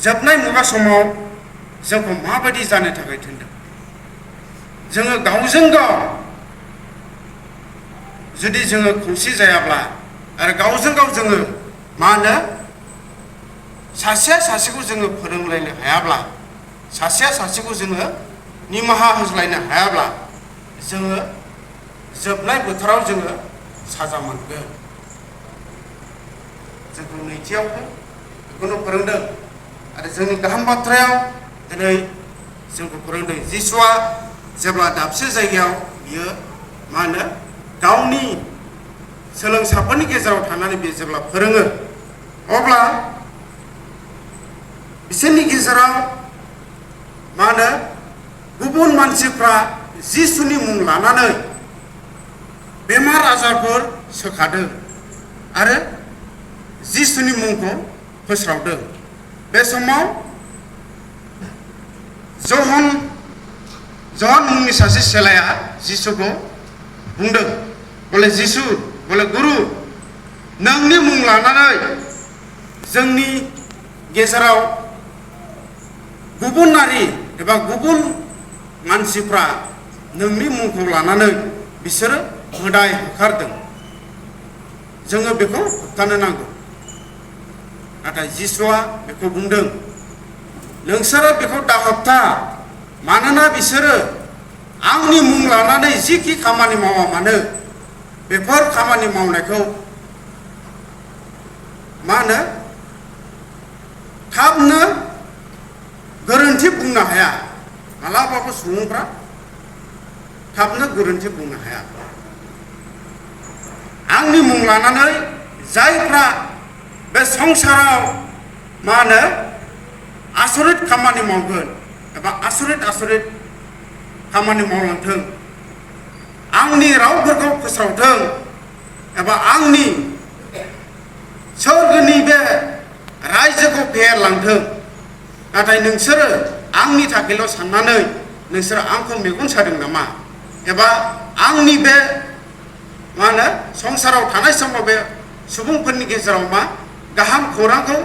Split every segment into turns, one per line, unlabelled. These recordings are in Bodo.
जोबनाय मुगा समाव जोंखौ माबायदि जानो थाखाय थिनदों जोङो गावजों गाव जुदि जोङो खौसे जायाब्ला आरो गावजों गाव जोङो मा होनो सासेया सासेखौ जोङो फोरोंलायनो हायाब्ला सासेया सासेखौ जोङो निमाहा होज्लायनो हायाब्ला जोङो जोबनाय बोथोराव जोङो साजा मोनगोन जोंखौ नैथियावबो बेखौनो फोरोंदों आरो जोंनि गाहाम बाथ्रायाव दिनै जोंखौ फोरोंदों जिसुआ जेब्ला दाबसे जायगायाव बियो मा होनो गावनि सोलोंसाफोरनि गेजेराव थानानै बे जेब्ला फोरोङो अब्ला बिसोरनि गेजेराव मा होनो गुबुन मानसिफ्रा जिसुनि मुं लानानै बेमार आजारफोर सोखादों आरो जिसुनि मुंखौ फोस्रावदों बे समाव जहन मुंनि सासे सेलाया जिसुखौ बुंदों बोले जिसु बोले गुरु नोंनि मुं लानानै जोंनि गेजेराव गुबुन नारि एबा गुबुन मानसिफ्रा नोंनि मुंखौ लानानै बिसोरो मोदाय होखारदों जोङो बेखौ होबथानो नांगौ नाथाय जिसुआ बेखौ बुंदों नोंसोरो बेखौ दाहोबथा मानोना बिसोरो आंनि मुं लानानै जिखि खामानि मावा मानो बेफोर खामानि मावनायखौ मा होनो थाबनो गोरोन्थि बुंनो हाया मालाबाबो सुबुंफ्रा थाबनो गोरोन्थि बुंनो हाया आंनि मुं लानानै जायफ्रा बे संसाराव मा होनो आसरित खामानि मावगोन एबा आसरित खामानि मावलांथों आंनि रावफोरखौ फोस्रावथों एबा आंनि सोरगोनि बे रायजोखौ फेहेरलांथों नाथाय नोंसोरो आंनि थाखायल' साननानै नोंसोरो आंखौ मेगन सादों नामा एबा आंनि बे मा होनो संसाराव थानाय समाव बे सुबुंफोरनि गेजेराव मा गाहाम खौरांखौ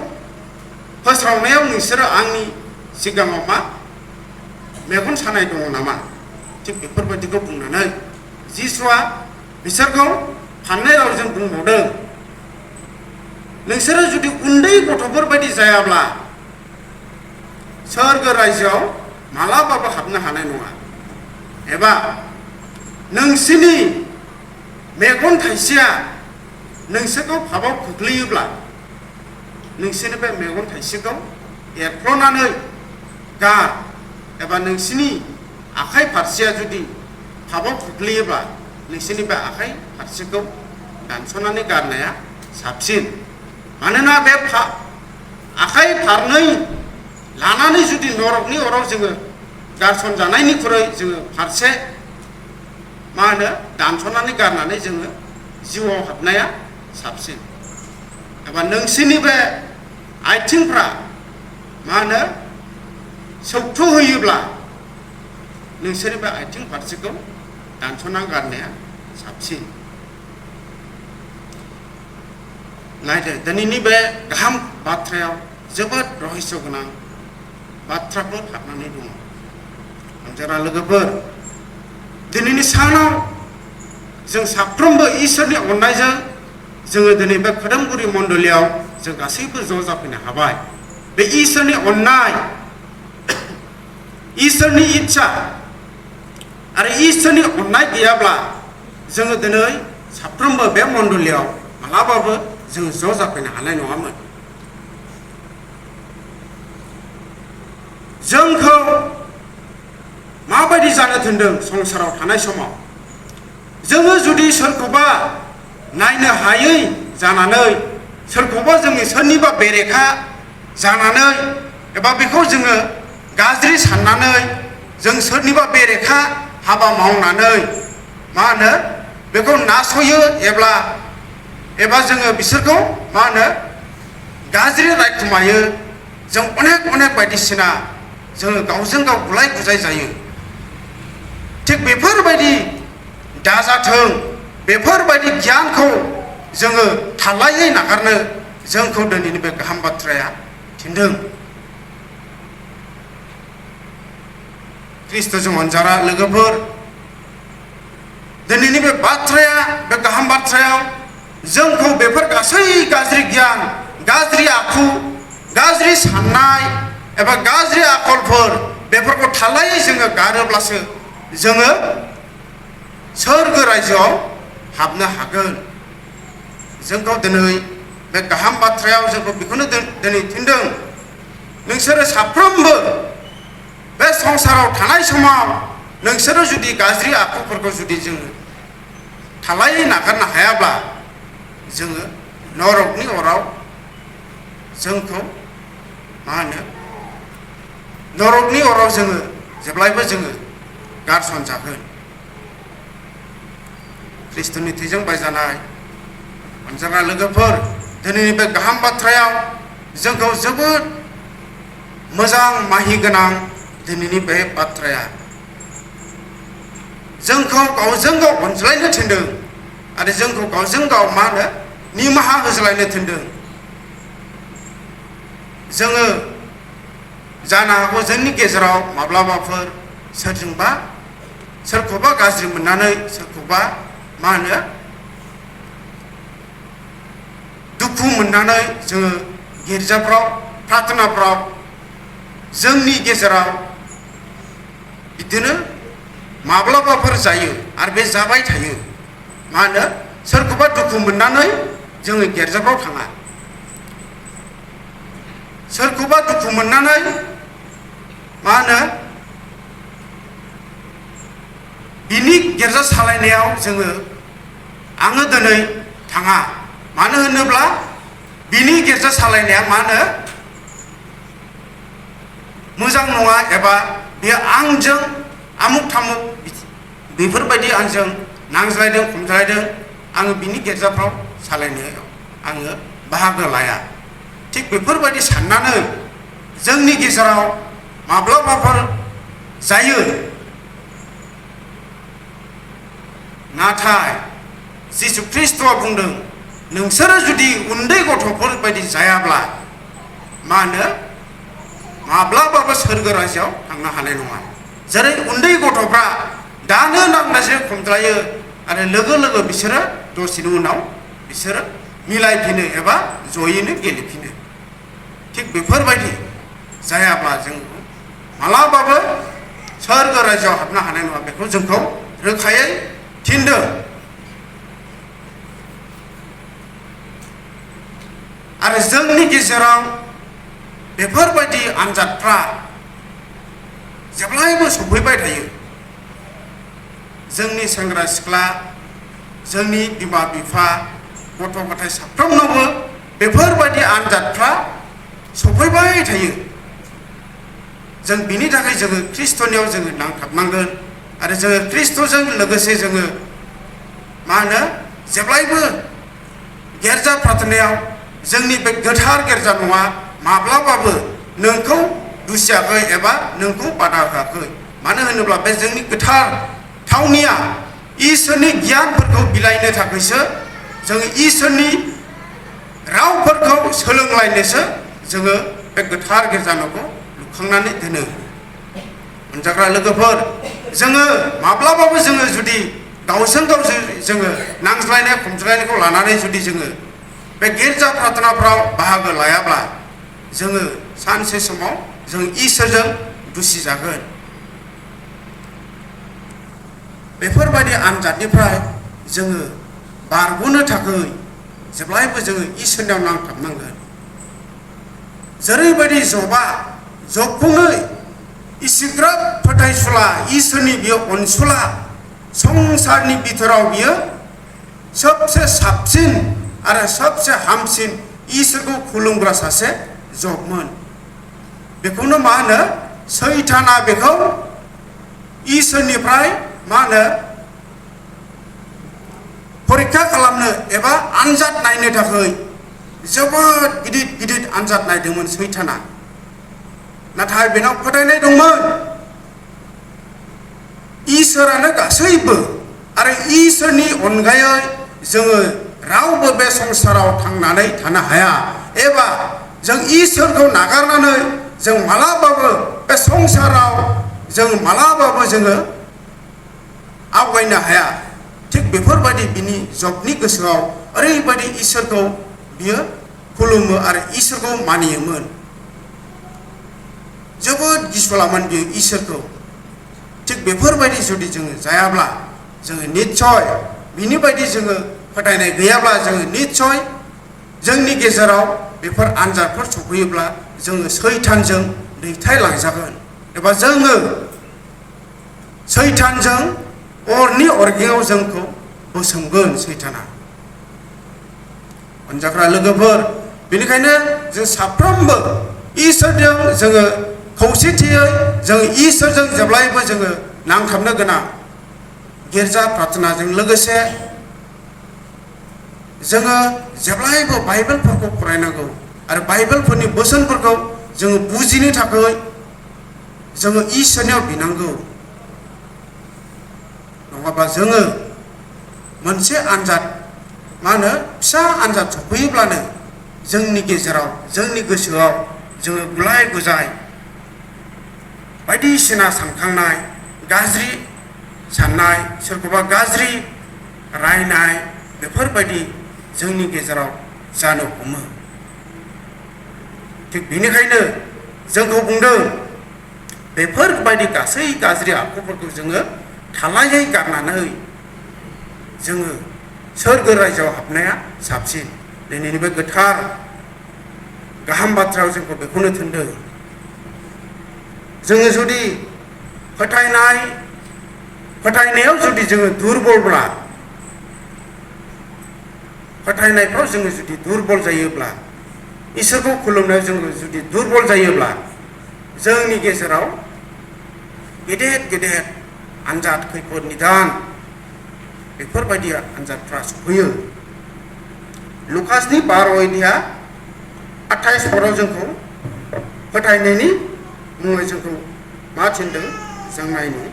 फोस्रावनायाव नोंसोरो आंनि सिगाङाव मा मेगन सानाय दङ नामा थिग बेफोरबायदिखौ बुंनानै जिसुआ बिसोरखौ फान्नाय रावजों बुंबावदों नोंसोरो जुदि उन्दै गथ'फोर बायदि जायाब्ला सोरगो रायजोआव मालाबाबो हाबनो हानाय नङा एबा नोंसिनि मेगन थाइसेया नोंसोरखौ पापाव खोख्लैयोब्ला नोंसोरनि बे मेगन थाइसेखौ एरख्ल'नानै गार एबा नोंसिनि आखाइ फारसेया जुदि पापाव खोख्लैयोब्ला नोंसिनि बे आखाइ फारसेखौ दानस'नानै गारनाया साबसिन मानोना बे आखाइ फारनै लानानै जुदि नरकनि अराव जोङो गारसनजानायनिख्रुइ जोङो फारसे मा होनो दानस'नानै गारनानै जोङो जिउआव हाबनाया साबसिन एबा नोंसिनि बे आथिंफ्रा मा होनो सौथु होयोब्ला नोंसोरनि बे आथिं फारसेखौ दानस'ना गारनाया साबसिन नायदो दिनैनि बे गाहाम बाथ्रायाव जोबोद रहस्य गोनां बाथ्राफोर हाबनानै दङ अनजारा लोगोफोर दिनैनि सानाव जों साफ्रोमबो इसोरनि अननायजों जोङो दिनै बे खोदोमगुरि मण्डलियाव जों गासैबो ज' जाफैनो हाबाय बे इसोरनि अननाय इसोरनि इच्छा आरो इसोरनि अननाय गैयाब्ला जोङो दिनै साफ्रोमबो बे मण्डलियाव मालाबाबो जों ज' जाफैनो हानाय नङामोन जोंखौ माबायदि जानो थिनदों संसाराव थानाय समाव जोङो जुदि सोरखौबा नायनो हायै जानानै सोरखौबा जोङो सोरनिबा बेरेखा जानानै एबा बेखौ जोङो गाज्रि साननानै जों सोरनिबा बेरेखा हाबा मावनानै मा होनो बेखौ नासयो एबा जोङो बिसोरखौ मा होनो गाज्रि रायखुमायो जों अनेक बायदिसिना जोङो गावजों गाव गुलाय गुजाय जायो थिग बेफोरबायदि दाजाथों बेफोरबायदि गियानखौ जोङो थालायै नागारनो जोंखौ दिनैनि बे गाहाम बाथ्राया थिनदों ख्रिस्ट'जों अनजाग्रा लोगोफोर दिनैनि बे बाथ्राया बे गाहाम बाथ्रायाव जोंखौ बेफोर गासै गाज्रि गियान गाज्रि आखु गाज्रि साननाय एबा गाज्रि आखलफोर बेफोरखौ थालायै जोङो गारोब्लासो जोङो सोरगो रायजोआव हाबनो हागोन जोंखौ दिनै बे गाहाम बाथ्रायाव जोंखौ बेखौनो दिनै थिनदों नोंसोरो साफ्रोमबो बे संसाराव थानाय समाव नोंसोरो जुदि गाज्रि आखुफोरखौ जुदि जोङो थालायै नागारनो हायाब्ला जोङो नरकनि अराव जोंखौ मा होनो नरकनि अराव जोङो जेब्लायबो जोङो गारसनजागोन ख्रिस्ट'नि थैजों बायजानाय अनजाग्रा लोगोफोर दिनैनि बे गाहाम बाथ्रायाव जोंखौ जोबोद मोजां माहि गोनां दिनैनि बे बाथ्राया जोंखौ गावजों गाव अनज्लायनो थिनदों आरो जोंखौ गावजों गाव मा होनो निमाहा होज्लायनो थिनदों जोङो जानो हागौ जोंनि गेजेराव माब्लाबाफोर सोरजोंबा सोरखौबा गाज्रि मोननानै सोरखौबा मा होनो दुखु मोननानै जोङो गिर्जाफ्राव प्रार्थनाफ्राव जोंनि गेजेराव बिदिनो माब्लाबाफोर जायो आरो बे जाबाय थायो मा होनो सोरखौबा दुखु मोननानै जोङो गिर्जाफ्राव थाङा सोरखौबा दुखु मोननानै मा होनो बिनि गिर्जा सालायनायाव जोङो आङो दिनै थाङा मानो होनोब्ला बिनि गिर्जा सालायनाया मा होनो मोजां नङा एबा बेयो आंजों आमुक थामुक बेफोरबायदि आंजों नांज्लायदों खमज्लायदों आङो बिनि गिर्जाफ्राव सालायनायाव आङो बाहागो लाया थिग बेफोरबायदि साननानै जोंनि गेजेराव माब्लाबाफोर जायो नाथाय जिसु ख्रिस्ट'आ बुंदों नोंसोरो जुदि उन्दै गथ'फोर बायदि जायाब्ला मा होनो माब्लाबाबो सोरगो रायजोआव थांनो हानाय नङा जेरै उन्दै गथ'फ्रा दानो नांनायजों खमज्लायो आरो लोगो लोगो बिसोरो दसेनि उनाव बिसोरो मिलायफिनो एबा जयैनो गेलेफिनो थिग बेफोरबायदि जायाब्ला जों मालाबाबो सोरगो रायजोआव हाबनो हानाय नङा बेखौ जोंखौ रोखायै थिनदों आरो जोंनि गेजेराव बेफोरबायदि आनजादफ्रा जेब्लायबो सफैबाय थायो जोंनि सेंग्रा सिख्ला जोंनि बिमा बिफा गथ' गथाय साफ्रोमनावबो बेफोरबायदि आनजादफ्रा सफैबाय थायो जों बिनि थाखाय जोङो ख्रिस्ट'नियाव जोङो नांथाबनांगोन आरो जोङो ख्रिस्ट'जों लोगोसे जोङो मा होनो जेब्लायबो गिर्जा प्रार्थनायाव जोंनि बे गोथार गिर्जा न'आ माब्लाबाबो नोंखौ दुसियाखै एबा नोंखौ बादा होआखै मानो होनोब्ला बे जोंनि गोथार थावनिया इसोरनि गियानफोरखौ बिलाइनो थाखायसो जोङो इसोरनि रावफोरखौ सोलोंलायनोसो जोङो बे गोथार गिर्जा न'खौ लुखांनानै दोनो अनजाग्रा लोगोफोर जोङो माब्लाबाबो जोङो जुदि गावजों गाव जोङो नांज्लायनाय खमज्लायनायखौ लानानै जुदि जोङो बे गिर्जा प्रार्थनाफ्राव बाहागो लायाब्ला जोङो सानसे समाव जों इसोरजों दुसि जागोन बेफोरबायदि आनजादनिफ्राय जोङो बारग'नो थाखाय जेब्लायबो जोङो इसोरनियाव नांथाबनांगोन जेरैबायदि जबखौनो इसिग्राब फोथायसुला इसोरनि बियो अनसुला संसारनि बिथोराव बियो सबसे साबसिन आरो सबसे हामसिन इसोरखौ खुलुमग्रा सासे जबमोन बेखौनो मा होनो सैताना बेखौ इसोरनिफ्राय मा होनो परीक्षा खालामनो एबा आनजाद नायनो थाखाय जोबोद गिदिर गिदिर आनजाद नायदोंमोन सैताना नाथाय बेनाव फोथायनाय दंमोन इसोरानो गासैबो आरो इसोरनि अनगायै जोङो रावबो बे संसाराव थांनानै थानो हाया एबा जों इसोरखौ नागारनानै जों मालाबाबो बे संसाराव जों मालाबाबो जोङो आवगायनो हाया थिग बेफोरबायदि बिनि जबनि गोसोआव ओरैबायदि इसोरखौ बियो खुलुमो आरो इसोरखौ मानियोमोन जोबोद गिसुलामोन बियो इसोरखौ थिग बेफोरबायदि जुदि जोङो जायाब्ला जोङो निस्सय बिनि बायदि जोङो फोथायनाय गैयाब्ला जोङो निस्सय जोंनि गेजेराव बेफोर आनजादफोर सफैयोब्ला जोङो सैतानजों दैथायलांजागोन एबा जोङो सैतानजों अरनि अरगेङाव जोंखौ बोसोमगोन सैताना अनजाग्रा लोगोफोर बेनिखायनो जों साफ्रोमबो इसोरजों जोङो खौसेथियै जों इसोरजों जेब्लायबो जोङो नांथाबनो गोनां गिर्जा प्रार्थनाजों लोगोसे जोङो जेब्लायबो बाइबेलफोरखौ फरायनांगौ आरो बाइबेलफोरनि बोसोनफोरखौ जोङो बुजिनो थाखाय जोङो इसोरनियाव बिनांगौ नङाबा जोङो मोनसे आनजाद मा होनो फिसा आनजाद सफैयोब्लानो जोंनि गेजेराव जोंनि गोसोआव जोङो गुलाय गुजाय बायदिसिना सानखांनाय गाज्रि साननाय सोरखौबा गाज्रि रायनाय बेफोरबायदि जोंनि गेजेराव जानो हमो थिग बेनिखायनो जोंखौ बुंदों बेफोरबायदि गासै गाज्रि आखुफोरखौ जोङो थालायै गारनानै जोङो सोरगो रायजोआव हाबनाया साबसिन दिनैनि बे गोथार गाहाम बाथ्रायाव जोंखौ बेखौनो थिनदों जोङो जुदि फोथायनायाव जुदि जोङो दुरबलब्ला फोथायनायफ्राव जोङो जुदि दुरबल जायोब्ला इसोरखौ खुलुमनायाव जोङो जुदि दुरबल जायोब्ला जोंनि गेजेराव गेदेर गेदेर आनजाद खैफोद निदान बेफोरबायदि आनजादफ्रा सफैयो लुकासनि 12 अध्याय 28 पराव जोंखौ फोथायनायनि मुङै जोंखौ मा थिनदों जों नायनो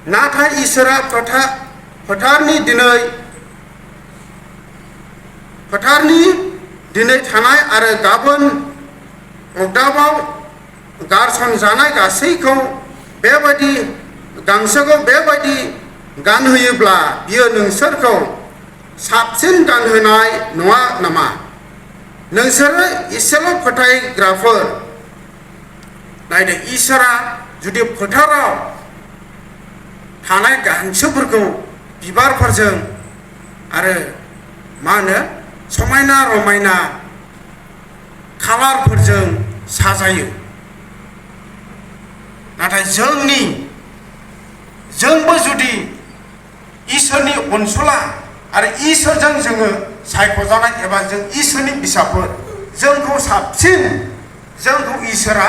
नाथाय इसोरा फोथारनि दिनै थानाय आरो गाबोन अगदाबाव गारसन जानाय गासैखौ बेबायदि गांसोखौ बेबायदि गानहोयोब्ला बियो नोंसोरखौ साबसिन गानहोनाय नङा नामा नोंसोरो इसेल' फोथायग्राफोर नायदो इसोरा जुदि फोथाराव थानाय गांसोफोरखौ बिबारफोरजों आरो मा होनो समायना रमायना कालारफोरजों साजायो नाथाय जोंबो जुदि इसोरनि अनसुला आरो इसोरजों जोङो सायख'जानाय एबा जों इसोरनि फिसाफोर जोंखौ साबसिन जोंखौ इसोरा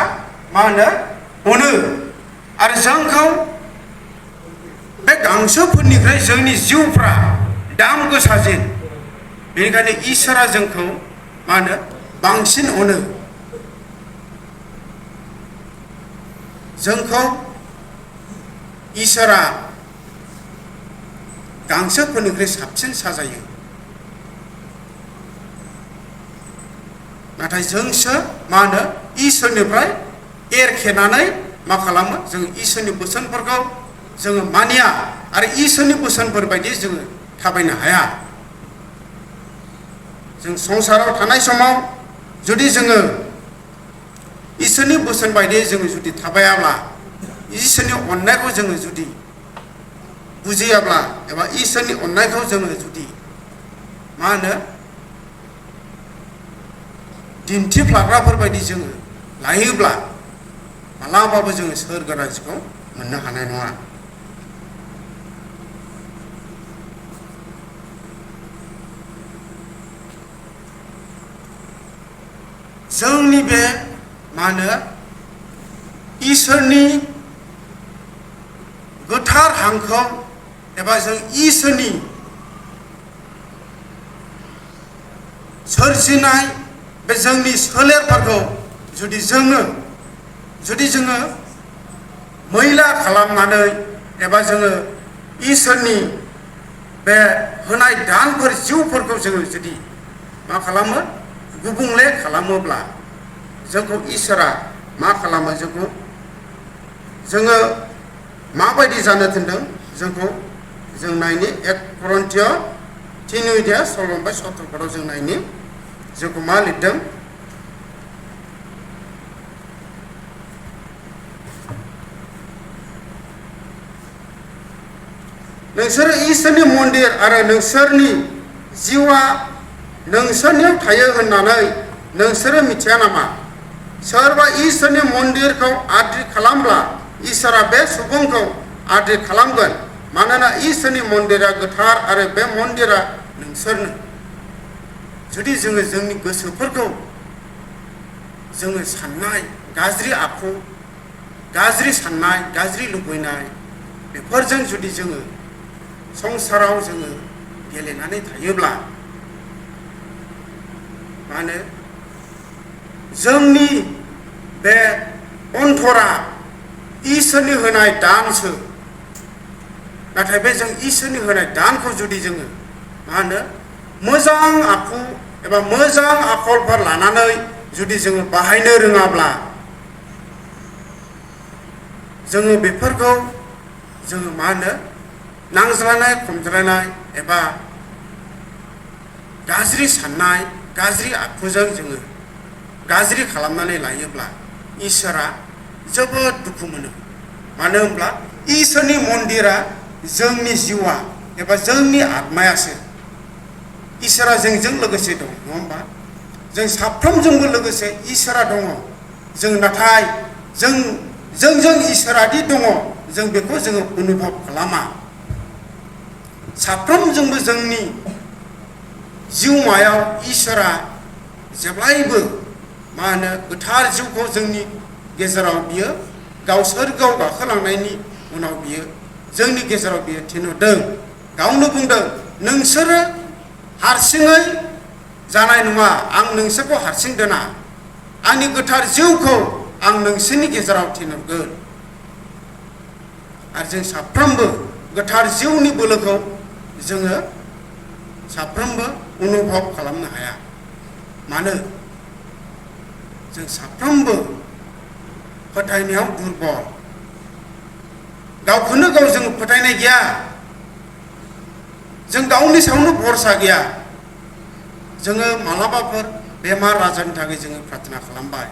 मा होनो अनो आरो जोंखौ बे गांसोफोरनिफ्राय जोंनि जिउफ्रा दाम गोसासिन बेनिखायनो इसोरा जोंखौ मा होनो बांसिन अनो जोंखौ इसोरा गांसोफोरनिफ्राय साबसिन साजायो नाथाय जोंसो मा होनो इसोरनिफ्राय एरखेनानै मा खालामो जों इसोरनि बोसोनफोरखौ जोङो मानिया आरो इसोरनि बोसोनफोर बायदि जोङो थाबायनो हाया जों संसाराव थानाय समाव जुदि जोङो इसोरनि बोसोन बायदियै जोङो जुदि थाबायाब्ला इसोरनि अननायखौ जोङो जुदि बुजियाब्ला एबा इसोरनि अननायखौ जोङो जुदि मा होनो दिन्थिफ्लाग्राफोर बायदि जोङो लायोब्ला मालाबाबो जोङो सोरगो रायजोखौ मोननो हानाय नङा जोंनि बे मा होनो इसोरनि गोथार हांखो एबा जों इसोरनि सोरजिनाय बे जोंनि सोलेरफोरखौ जुदि जोङो मैला खालामनानै एबा जोङो इसोरनि बे होनाय दानफोर जिउफोरखौ जोङो जुदि मा खालामो गुबुंले खालामोब्ला जोंखौ इसोरा मा खालामो जोङो माबायदि जानो थिनदों जोंखौ जों नायनि 1 Korinथिय 3:16 जों नायनि जोंखौ मा लिरदों नोंसोर इसोरनि मन्दिर आरो नोंसोरनि जिउआ नोंसोरनियाव थायो होननानै नोंसोरो मिथिया नामा सोरबा इसोरनि मन्दिरखौ आद्रि खालामब्ला इसोरा बे सुबुंखौ आद्रि खालामगोन मानोना इसोरनि मन्दिरा गोथार आरो बे मन्दिरा नोंसोरनो जुदि जोङो जोंनि गोसोफोरखौ जोङो साननाय गाज्रि आखु गाज्रि साननाय गाज्रि लुबैनाय बेफोरजों जुदि जोङो संसाराव जोङो गेलेनानै थायोब्ला मा होनो जोंनि बे अन्तरा इसोरनि होनाय दानसो नाथाय बे जों इसोरनि होनाय दानखौ जुदि जोङो मा होनो मोजां आखु एबा मोजां आखलफोर लानानै जुदि जोङो बाहायनो रोङाब्ला जोङो बेफोरखौ जोङो मा होनो नांज्लायनाय खमज्लायनाय एबा गाज्रि साननाय गाज्रि आखुजों जोङो गाज्रि खालामनानै लायोब्ला इसोरा जोबोद दुखु मोनो मानो होनब्ला इसोरनि मन्दिरा जोंनि जिउआ एबा जोंनि आत्मायासो इसोरा जोंजों लोगोसे दं नङा होमबा जों साफ्रोमजोंबो लोगोसे इसोरा दङ जों नाथाय जोंजों इसोरादि दङ जों बेखौ जोङो अनुभब खालामा साफ्रोमजोंबो जोंनि जिउमायाव इसोरा जेब्लायबो मा होनो गोथार जिउखौ जोंनि गेजेराव बियो गावसोरगाव गाखोलांनायनि उनाव बियो जोंनि गेजेराव बियो थिनहरदों गावनो बुंदों नोंसोरो हारसिङै जानाय नङा आं नोंसोरखौ हारसिं दोना आंनि गोथार जिउखौ आं नोंसोरनि गेजेराव थिनहरगोन आरो जों साफ्रोमबो गोथार जिउनि बोलोखौ जोङो साफ्रोमबो अनुभब खालामनो हाया मानो जों साफ्रोमबो फोथायनायाव दुर्बल गावखौनो गाव जों फोथायनाय गैया जों गावनि सायावनो भरसा गैया जोङो मालाबाफोर बेमार आजारनि थाखाय जोङो प्रार्थना खालामबाय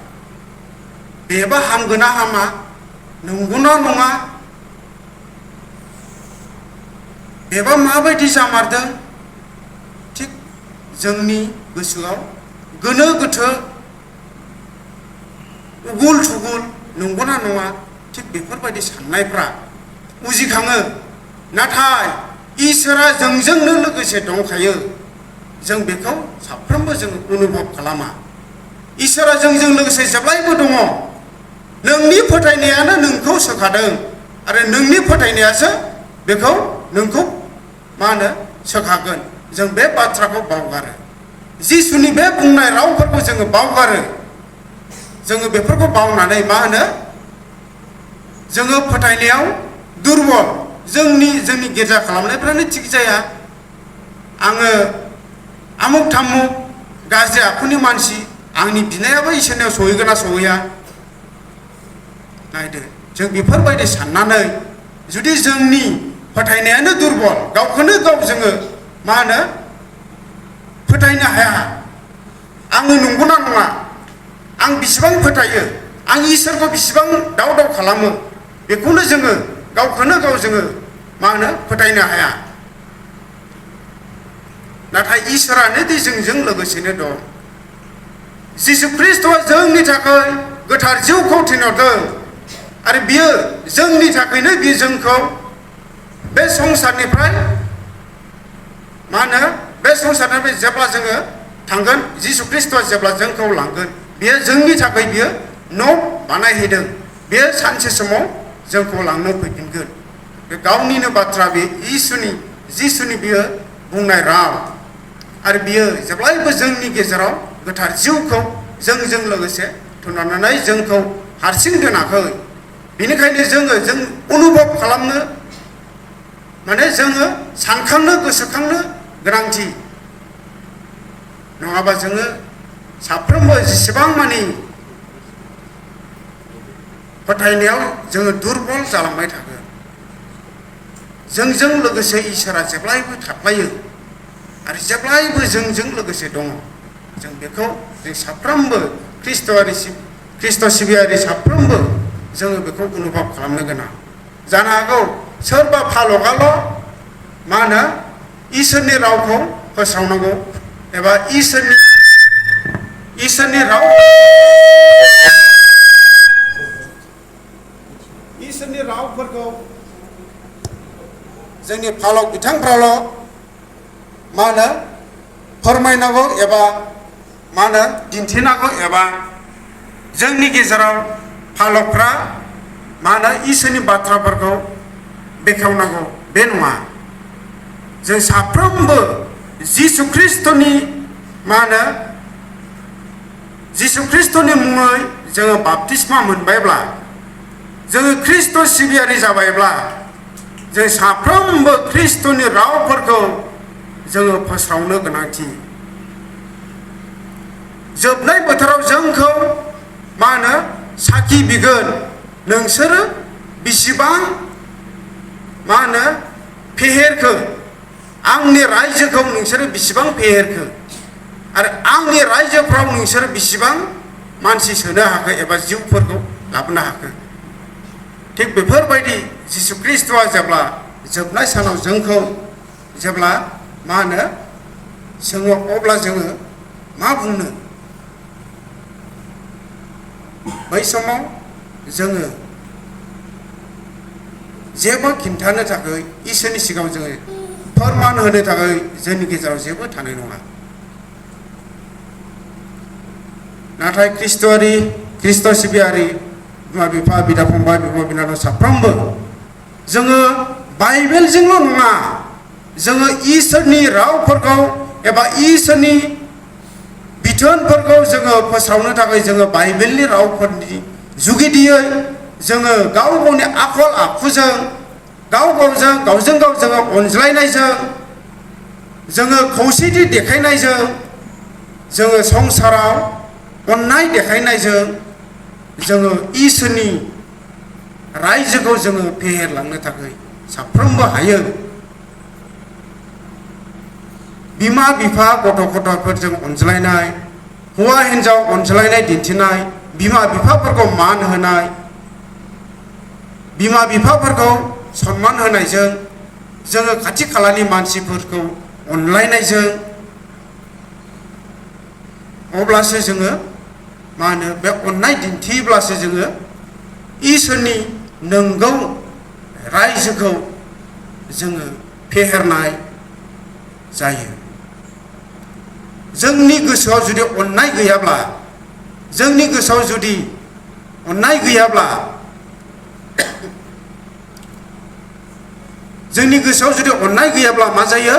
बेबा हामगोन ना हामा नंगौना नङा बेबा माबायदि जामारदों थिग जोंनि गोसोआव गोनो गोथो उगुल थुगुल नंगौना नङा थिग बेफोरबायदि साननायफ्रा उजिखाङो नाथाय इसोरा जोंजोंनो लोगोसे दंखायो जों बेखौ साफ्रोमबो जों अनुभब खालामा इसोरा जोंजों लोगोसे जेब्लायबो दङ नोंनि फोथायनायानो नोंखौ सोखादों आरो नोंनि फोथायनायासो बेखौ नोंखौ मा होनो सोखागोन जों बे बाथ्राखौ बावगारो जिसुनि बे बुंनाय रावफोरखौ जोङो बावगारो जोङो बेफोरखौ बावनानै मा होनो जोङो फोथायनायाव दुरबल जोंनि गिर्जा खालामनायफ्रानो थिग जाया आङो आमुक थामुक गाज्रि आखुनि मानसि आंनि बिनायाबो इसोरनियाव सहैगोन ना सहैया नायदो जों बेफोरबायदि साननानै जुदि जोंनि फोथायनायानो दुरबल गावखौनो गाव जोङो मा होनो फोथायनो हाया आङो नंगौना नङा आं बिसिबां फोथायो आं इसोरखौ बिसिबां दाव खालामो बेखौनो जोङो गावखौनो गाव जोङो मा होनो फोथायनो हाया नाथाय इसोरानो दि जोंजों लोगोसेनो दं जिसु ख्रीष्टआ जोंनि थाखाय गोथार जिउखौ थिनहरदों आरो बियो जोंनि थाखायनो बियो जोंखौ बे संसारनिफ्राय मा होनो बे संसारनिफ्राय जेब्ला जोङो थांगोन जिसु ख्रीष्टआ जेब्ला जोंखौ लांगोन बियो जोंनि थाखाय बियो न' बानायहैदों बियो सानसे समाव जोंखौ लांनो फैफिनगोन बे गावनिनो बाथ्रा बे जिसुनि बियो बुंनाय राव आरो बियो जेब्लायबो जोंनि गेजेराव गोथार जिउखौ जोंजों लोगोसे थुननानै जोंखौ हारसिं दोनाखै बेनिखायनो जों अनुभब खालामनो माने जोङो सानखांनो गोसोखांनो गोनांथि नङाबा जोङो साफ्रोमबो जेसेबां मानि फोथायनायाव जोङो दुरबल जालांबाय थागोन जोंजों लोगोसे इसोरा जेब्लायबो थाफायो आरो जेब्लायबो जोंजों लोगोसे दङ जों बेखौ जों साफ्रोमबो ख्रिस्ट' सिबियारि साफ्रोमबो जोङो बेखौ अनुभब खालामनो गोनां जानो हागौ सोरबा फालगाल' मा होनो इसोरनि रावखौ फोसावनांगौ एबा इसोरनि रावफोरखौ जोंनि फालक बिथांफ्राल' मा होनो फोरमायनांगौ एबा मा होनो दिन्थिनांगौ एबा जोंनि गेजेराव फालकफ्रा मा होनो इसोरनि बाथ्राफोरखौ बेखेवनांगौ बे नङा जों साफ्रोमबो जिसु ख्रिस्ट'नि मा होनो जिसु ख्रिस्ट'नि मुङै जोङो बाप्तिस्मा मोनबायब्ला जोङो ख्रिस्ट' सिबियारि जाबायब्ला जों साफ्रोमबो ख्रिस्ट'नि रावफोरखौ जोङो फोसावनो गोनांथि जोबनाय बोथोराव जोंखौ मा होनो साखि बिगोन नोंसोरो बेसेबां मा होनो फेहेरखो आंनि रायजोखौ नोंसोरो बेसेबां फेहेरखो आरो आंनि रायजोफ्राव नोंसोरो बेसेबां मानसि सोनो हाखो एबा जिउफोरखौ लाबोनो हाखो थिग बेफोरबायदि जिसु ख्रिस्ट'आ जेब्ला जोबनाय सानाव जोंखौ जेब्ला मा होनो सोङो अब्ला जोङो मा बुंनो बै समाव जोङो जेबो खिन्थानो थाखाय इसोरनि सिगाङाव जोङो फोरमान होनो थाखाय जोंनि गेजेराव जेबो थानाय नङा नाथाय ख्रिस्ट' सिबियारि बिमा बिफा बिदा फंबाय बिब' बिनानाव साफ्रोमबो जोङो बाइबेलजोंल' नङा जोङो इसोरनि रावफोरखौ एबा इसोरनि बिथोनफोरखौ जोङो फोसावनो थाखाय जोङो बाइबेलनि रावफोरनि जुगिदियै जोङो गाव गावनि आखल आखुजों गावजों गाव जोङो अनज्लायनायजों जोङो खौसेथि देखायनायजों जोङो संसाराव अननाय देखायनायजों जोङो इसोरनि रायजोखौ जोङो फेहेरलांनो थाखाय साफ्रोमबो हायो बिमा बिफा गथ' गथायफोरजों अनज्लायनाय हौवा हिन्जाव अनज्लायनाय दिन्थिनाय बिमा बिफाफोरखौ मान होनाय बिमा बिफाफोरखौ सनमान होनायजों जोङो खाथि खालानि मानसिफोरखौ अनलायनायजों अब्लासो जोङो मा होनो बे अननाय दिन्थिब्लासो जोङो इसोरनि नंगौ रायजोखौ जोङो फेहेरनाय जायो जोंनि गोसोआव जुदि अननाय गैयाब्ला जोंनि गोसोआव जुदि अननाय गैयाब्ला जोंनि गोसोआव जुदि अननाय गैयाब्ला मा जायो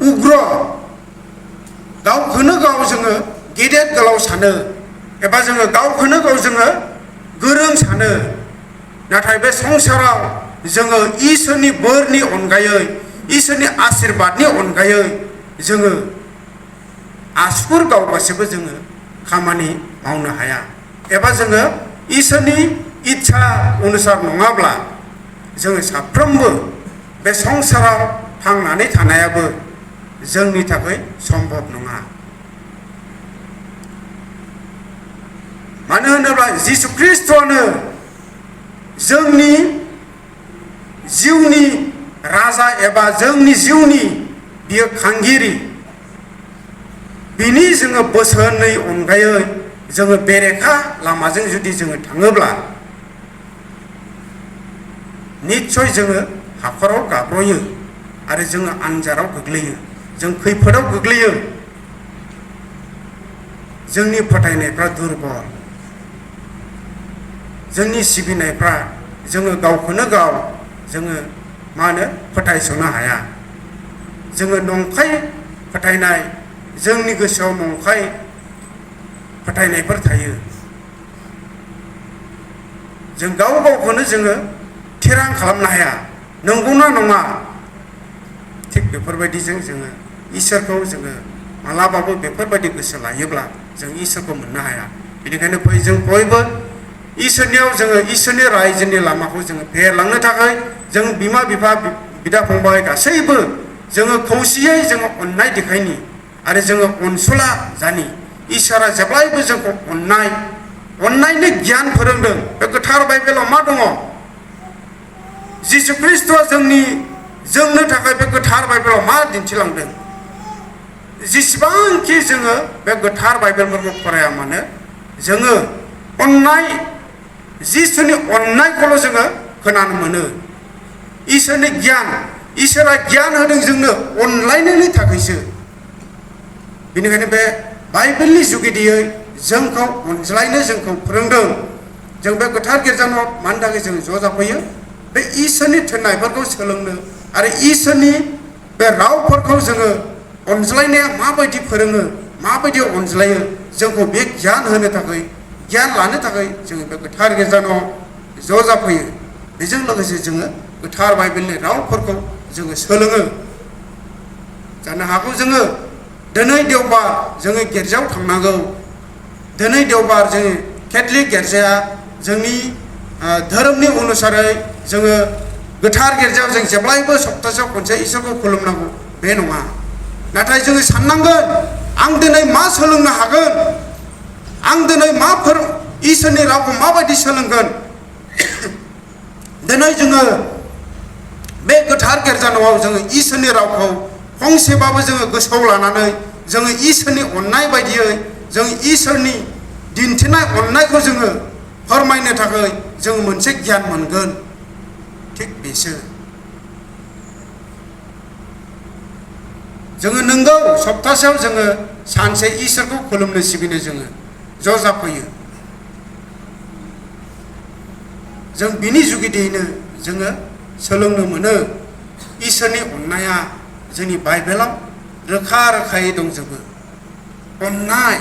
उग्र गावखौनो गाव जोङो गेदेर गोलाव सानो एबा जोङो गावखौनो गाव जोङो गोरों सानो नाथाय बे संसाराव जोङो इसोरनि बोरनि अनगायै इसोरनि आशीर्बादनि अनगायै जोङो आसुगुर गावगासिबो जोङो खामानि मावनो हाया एबा जोङो इसोरनि इच्छा अनुसार नङाब्ला जोङो साफ्रोमबो बे संसाराव थांनानै थानायाबो जोंनि थाखाय सम्भब नङा मानो होनोब्ला जिसु ख्रिस्ट'आनो जोंनि जिउनि राजा एबा जोंनि जिउनि बियो खांगिरि बिनि जोङो बोसोननि अनगायै जोङो बेरेखा लामाजों जुदि जोङो थाङोब्ला निस्सय जोङो हाखराव गाब्र'यो आरो जोङो आन्जाराव गोग्लैयो जों खैफोदाव गोग्लैयो जोंनि फोथायनायफ्रा दुरबल जोंनि सिबिनायफ्रा जोङो गावखौनो गाव जोङो मा होनो फोथायस'नो हाया जोङो नंखाय फोथायनाय जोंनि गोसोआव नंखाय फोथायनायफोर थायो जों गाव गावखौनो जोङो थिरां खालामनो हाया नंगौना नङा थिग बेफोरबायदिजों जोङो इसोरखौ जोङो मालाबाबो बेफोरबायदि गोसो लायोब्ला जों इसोरखौ मोननो हाया। बेनिखायनो फै जों बयबो इसोरनियाव जोङो इसोरनि रायजोनि लामाखौ जोङो फेहेरलांनो थाखाय जों बिमा बिफा बिदा फंबाय गासैबो जोङो खौसेयै जोङो अननाय देखायनि आरो जोङो अनसुला जानि। इसोरा जेब्लायबो जोंखौ अननायनि गियान फोरोंदों। बे गोथार बाइबेलाव मा दङ? जिसु ख्रिस्ट'आ जोंनो थाखाय बे गोथार बाइबेलाव मा दिन्थिलांदों? जेसेबांखि जोङो बे गोथार बाइबेलफोरखौ फराया मानो जोङो अननाय जिसुनि अननायखौल' जोङो खोनानो मोनो। इसोरनि गियान, इसोरा गियान होदों जोंनो अनलायनायनि थाखायसो। बेनिखायनो बे बाइबेलनि जुगिदियै जोंखौ अनज्लायनो जोंखौ फोरोंदों। जों बे गोथार गिर्जा न'आव मानि थाखाय जों ज' जाफैयो? बे इसोरनि थिननायफोरखौ सोलोंनो आरो इसोरनि बे रावफोरखौ जोङो अनज्लायनाया माबायदि फोरोङो, माबायदि अनज्लायो, जोंखौ बे गियान होनो थाखाय, गियान लानो थाखाय जोङो बे गोथार गिर्जा न'आव ज' जाफैयो। बेजों लोगोसे जोङो गोथार बाइबेलनि रावफोरखौ जोङो सोलोङो। जानो हागौ जोङो दिनै देवबार जोङो गिर्जायाव थांनांगौ। दिनै देवबार जोङो केथलिक गिर्जाया जोंनि धोरोमनि अनुसारै जोङो गोथार गिर्जायाव जों जेब्लायबो सप्तासेयाव खनसे इसोरखौ खुलुमनांगौ बे नङा। नाथाय जोङो साननांगोन आं दिनै मा सोलोंनो हागोन? आं दिनै इसोरनि रावखौ माबायदि सोलोंगोन? दिनै जोङो बे गोथार गिर्जा न'आव जोङो इसोरनि रावखौ फंसेबाबो जोङो गोसोआव लानानै जोङो इसोरनि अननाय बायदियै जों इसोरनि दिन्थिनाय अननायखौ जोङो फोरमायनो थाखाय जोङो मोनसे गियान मोनगोन। थिग बेसो जोङो नंगौ सप्तासेयाव जोङो सानसे इसोरखौ खुलुमनो सिबिनो जोङो ज' जाफैयो। जों बिनि जुगिदियैनो जोङो सोलोंनो मोनो इसोरनि अननाया जोंनि बाइबेलाव रोखा रोखायै दंजोबो। अननाय,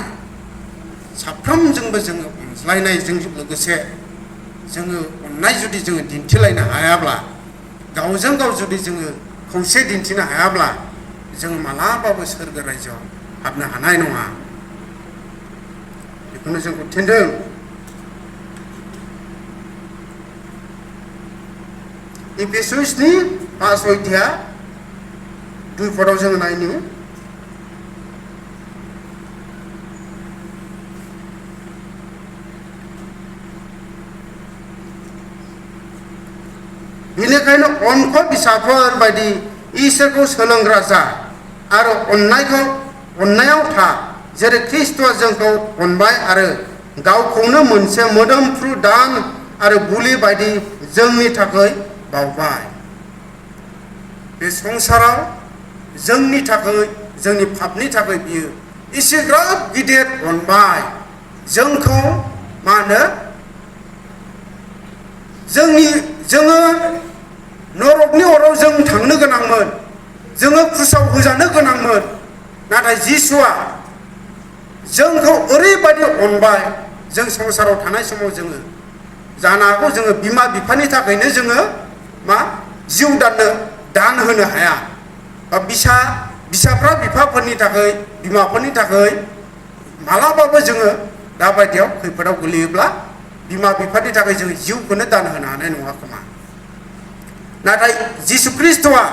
साफ्रोमजोंबो जोङो अनज्लायनायजों लोगोसे जोङो अननाय जुदि जोङो दिन्थिलायनो हायाब्ला, गावजों गाव जुदि जोङो खौसे दिन्थिनो हायाब्ला जों मालाबाबो सोरगो रायजोआव हाबनो हानाय नङा। बेखौनो जोंखौ थिनदों। एफेसुसनि 5 अध्याय 2 पदआव जोङो नायनो। बेनिखायनो अनख' फिसाफोर बायदि इसोरखौ सोलोंग्रा जा आरो अननायाव था, जेरै ख्रिस्ट'आ जोंखौ अनबाय आरो गावखौनो मोनसे मोदोमफ्रु दान आरो बुलि बायदि जोंनि थाखाय बावबाय। बे संसाराव जोंनि थाखाय, जोंनि पापनि थाखाय बियो एसेग्राब गिदिर अनबाय। जोंखौ मा होनो जोङो नरकनि अराव जों थांनो गोनांमोन, जोङो क्रुसाव होजानो गोनांमोन। नाथाय जिसुआ जोंखौ ओरैबायदि अनबाय। जों संसाराव थानाय समाव जोङो जानो हागौ जोङो बिमा बिफानि थाखायनो जोङो जिउ दान होनो हाया, बा फिसाफ्रा बिफाफोरनि थाखाय, बिमाफोरनि थाखाय मालाबाबो जोङो दाबायदियाव खैफोदाव गोलैयोब्ला बिमा बिफानि थाखाय जोङो जिउखौनो दान होनो हानाय नङा खोमा। नाथाय जिसु ख्रिस्ट'आ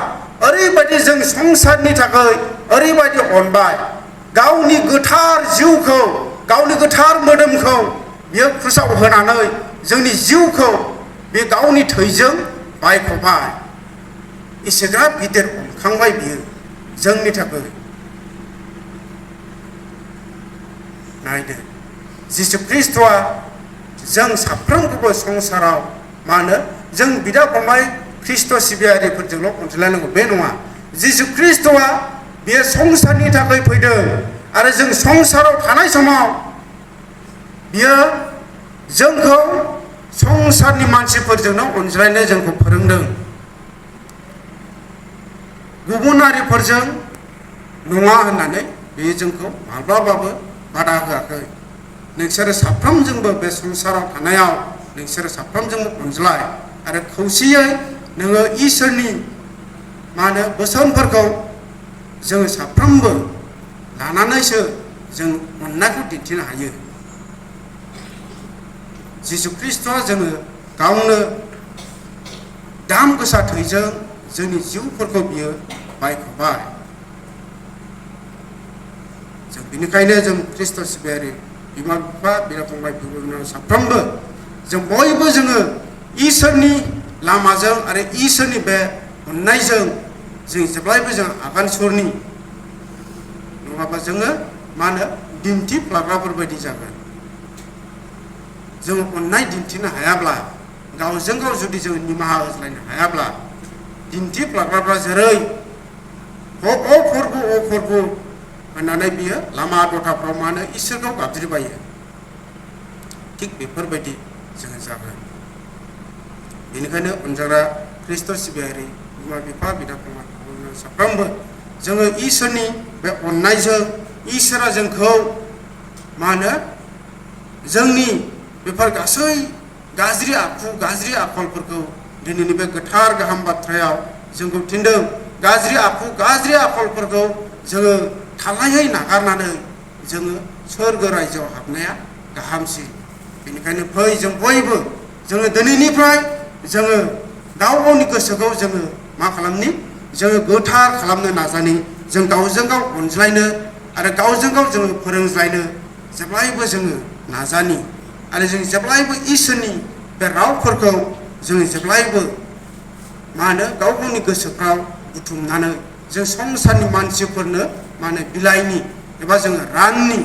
ओरैबायदि जों संसारनि थाखाय ओरैबायदि अनबाय, गावनि गोथार जिउखौ, गावनि गोथार मोदोमखौ बियो क्रुसाव होनानै जोंनि जिउखौ बे गावनि थैजों बायख'बाय। एसेग्राब गिदिर अनखांबाय बियो जोंनि थाखाय। नायदो जिसु ख्रिस्ट'आ जों साफ्रोमखौबो संसाराव मा होनो जों बिदा फंबाय ख्रिस्ट' सिबियारिफोरजोंल' अनज्लायनांगौ बे नङा। जिसु ख्रिस्ट'आ बेयो संसारनि थाखाय फैदों आरो जों संसाराव थानाय समाव बियो जोंखौ संसारनि मानसिफोरजोंनो अनज्लायनो जोंखौ फोरोंदों। गुबुनारिफोरजों नङा होननानै बेयो जोंखौ माब्लाबाबो बादा होआखै। नोंसोरो साफ्रोमजोंबो बे संसाराव थानायाव नोंसोरो साफ्रोमजोंबो अनज्लाय आरो खौसेयै नोङो इसोरनि मा होनो बोसोनफोरखौ जोङो साफ्रोमबो लानानैसो जों अननायखौ दिन्थिनो हायो। जिसु ख्रिस्ट'आ जोङो गावनो दाम गोसा थैजों जोंनि जिउफोरखौ बियो बायख'बाय। जों बेनिखायनो जों ख्रिस्ट' सिबियारि बिमा बिफा बिदा फंबाय बिब' बिनानाव साफ्रोमबो जों बयबो जोङो इसोरनि लामाजों आरो इसोरनि बे अननायजों जों जेब्लायबो जों आगान सुरनि, नङाबा जोङो मा होनो दिन्थिफ्लाग्राफोर बायदि जागोन। जों अननाय दिन्थिनो हायाब्ला, गावजों गाव जुदि जों निमाहा होज्लायनो हायाब्ला, दिन्थिफ्लाग्राफ्रा जेरै अ फोरबो होननानै बियो लामा दथाफ्राव मा होनो इसोरखौ गाबज्रिबायो, थिग बेफोरबायदि जोङो जागोन। बेनिखायनो अनजाग्रा ख्रिस्ट' सिबियारि बिमा बिफा बिदा फंबाय साफ्रोमबो जोङो इसोरनि बे अननायजों इसोरा जोंखौ मा होनो जोंनि बेफोर गासै गाज्रि आखु गाज्रि आखलफोरखौ दिनैनि बे गोथार गाहाम बाथ्रायाव जोंखौ थिनदों। गाज्रि आखु गाज्रि आखलफोरखौ जोङो थालायै नागारनानै जोङो सोरगो रायजोआव हाबनाया गाहामसिन। बेनिखायनो फै जों बयबो जोङो दिनैनिफ्राय जोङो गाव गावनि गोसोखौ जोङो मा खालामनि, जोङो गोथार खालामनो नाजानि। जों गावजों गाव अनज्लायनो आरो गावजों गाव जोङो फोरोंज्लायनो जेब्लायबो जोङो नाजानि। आरो जों जेब्लायबो इसोरनि बे रावफोरखौ जोङो जेब्लायबो मा होनो गाव गावनि गोसोफ्राव बुथुमनानै जों संसारनि मानसिफोरनो मा होनो बिलाइनि एबा जोङो राननि।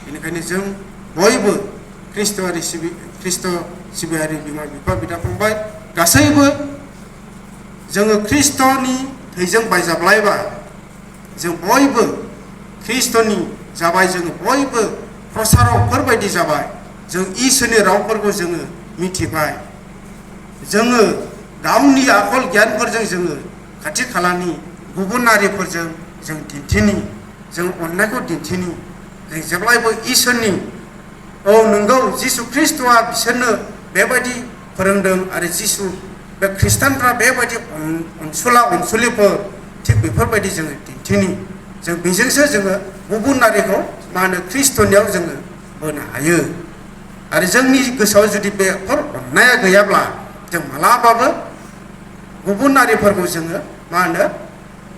बेनिखायनो जों बयबो ख्रिस्ट' सिबियारि बिमा बिफा बिदा फंबाय गासैबो जोङो ख्रिस्ट'नि थैजों बायजाब्लायबा जों बयबो ख्रिस्ट'नि जाबाय, जोङो बयबो प्रसारकफोर बायदि जाबाय। जों इसोरनि रावफोरखौ जोङो मिथिबाय। जोङो गावनि आखल गियानफोरजों जोङो खाथि खालानि गुबुन हारिफोरजों जों दिन्थिनि, जों अननायखौ दिन्थिनि। जों जेब्लायबो इसोरनि नंगौ जिसु ख्रिस्ट'आ बिसोरनो बेबायदि फोरोंदों आरो जिसु बे खृष्टानफ्रा बेबायदि अनसुला अनसुलिफोर, थिग बेफोरबायदि जोङो दिन्थिनि। जों बेजोंसो जोङो गुबुन हारिखौ मा होनो ख्रिस्ट'नियाव जोङो बोनो हायो। आरो जोंनि गोसोआव जुदि बेफोर अननाया गैयाब्ला जों मालाबाबो गुबुन हारिफोरखौ जोङो मा होनो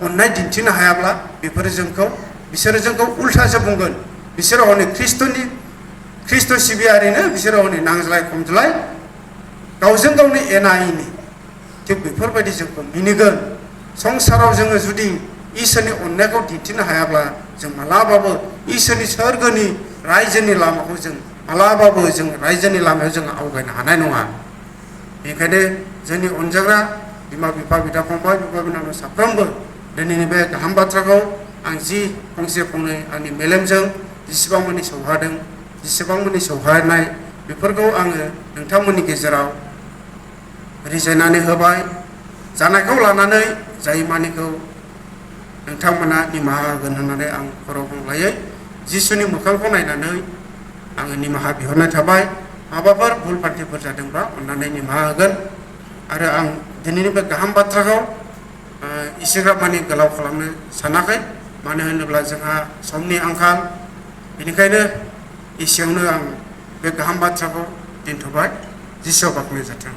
अननाय दिन्थिनो हायाब्ला बिसोरो जोंखौ उल्थासो बुंगोन। बिसोरो हनै ख्रिस्ट' सिबियारिनो बिसोरो हनै नांज्लाय खमज्लाय गावजों गावनि एना एनि, थिग बेफोरबायदि जोंखौ मिनिगोन। संसाराव जोङो जुदि इसोरनि अननायखौ दिन्थिनो हायाब्ला जों मालाबाबो इसोरनि सोरगोनि रायजोनि लामाखौ जों मालाबाबो जों रायजोनि लामायाव जों आवगायनो हानाय नङा। बेनिखायनो जोंनि अनजाग्रा बिमा बिफा बिदा फंबाय बिब' बिनानाव साफ्रोमबो दिनैनि बे गाहाम बाथ्राखौ आं जि फंसे फंनै आंनि मेलेमजों जेसेबां मानि सौहादों, जेसेबां मानि सौहानाय बेफोरखौ आङो नोंथांमोननि गेजेराव रिजायनानै होबाय। जानायखौ लानानै जायमानिखौ नोंथांमोना निमाहा होगोन होननानै आं खर' गंग्लायै जिसुनि मोखांखौ नायनानै आङो निमाहा बिहरनाय थाबाय। माबाफोर भुल फाल्थिफोर जादोंबा अननानै निमाहा होगोन। आरो आं दिनैनि बे गाहाम बाथ्राखौ एसेग्राब मानि गोलाव खालामनो सानाखै, मानो होनोब्ला जोंहा समनि आंखाल। बेनिखायनो एसेयावनो आं बे गाहाम बाथ्राखौ दोनथ'बाय। जिसुआ बाख्नाय जाथों।